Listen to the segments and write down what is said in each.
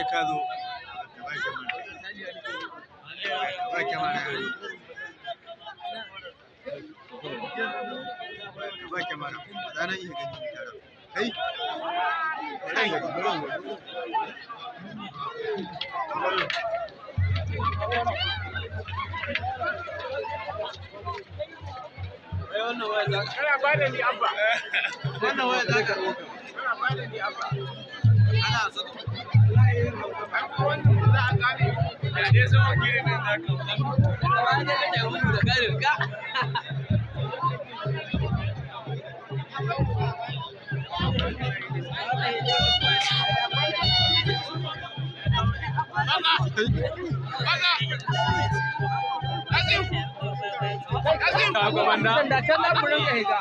Da ka zo ba kyamara, ba kyamara, ba na iya gani tara. Kai, bari gani, bari gani. Kana ba da ni abba. Wannan waya za ka ɗauka. Kana ba da ni abba. Ana saka. Ai ko wannan za a gane. Da dai sama girin nan za ka. Sanda can za ku rinka higa.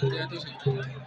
Ya toshe.